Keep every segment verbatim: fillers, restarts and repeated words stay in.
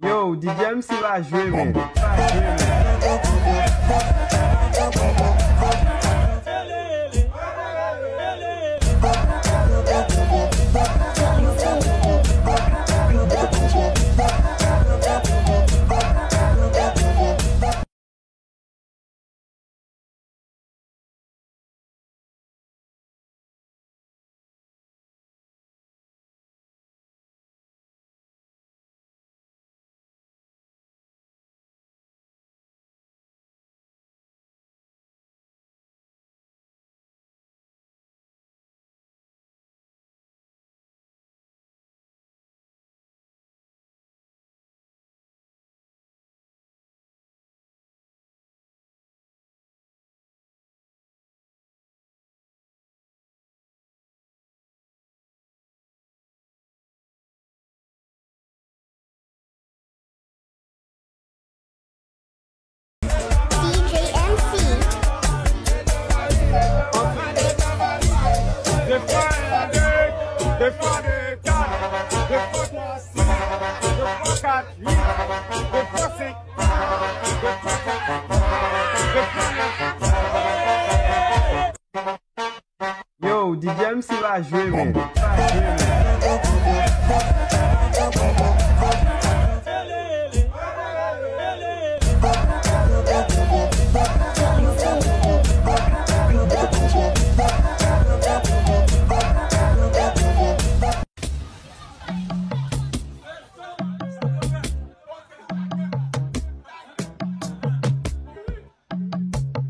Yo, D J M C va jwe, men. Va jwe, men. Deux, trois, quatre, huit, deux, trois, cinq, deux, trois, quatre, deux, trois, neuf. Yo, D J M C va jwe, men. Va jwe, men.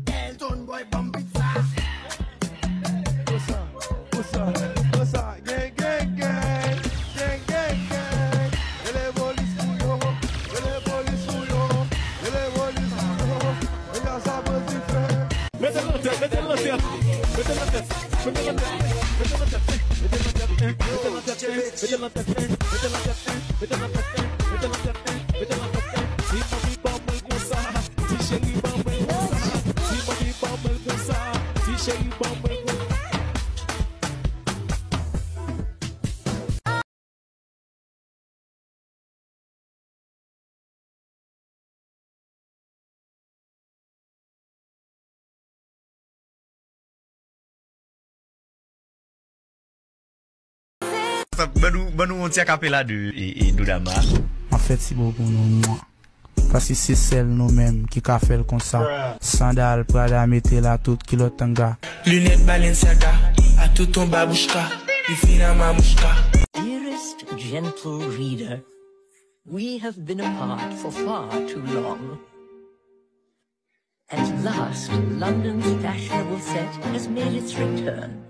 Elton Boy, banm beat sa. Konsa, konsa, konsa, gang, gang, gang. Gang, gang, gang. Rele polis pou yo, rele polis pou yo, rele polis pou yo. Nèg sa pran dife. Mete l nan tèt, mete l nan tèt. Mete l nan tèt, mete l nan tèt, mete l nan tèt, mete l nan tèt, mete l nan tèt. Mete nan tèt, mete nan tèt, mete nan tèt. Ti manmi ban mwen l konsa, ti cheri ban mwen l konsa. Ti manmi ban mwen l konsa, ti cheri ban mwen l konsa. Ban nou, ban nou yon ti akapela de, e, e, Dodama. M ap fè ti bo pou nou, mwa. Paske se sèl nou menm ki ka fè l konsa. Sandal, Prada, mete la tout, kilòt tanga. Linèt Balenciaga, a tout on babouchka, li fin a mamouchka. Dearest gentle reader, we have been apart for far too long. At last, London's fashionable set has made its return.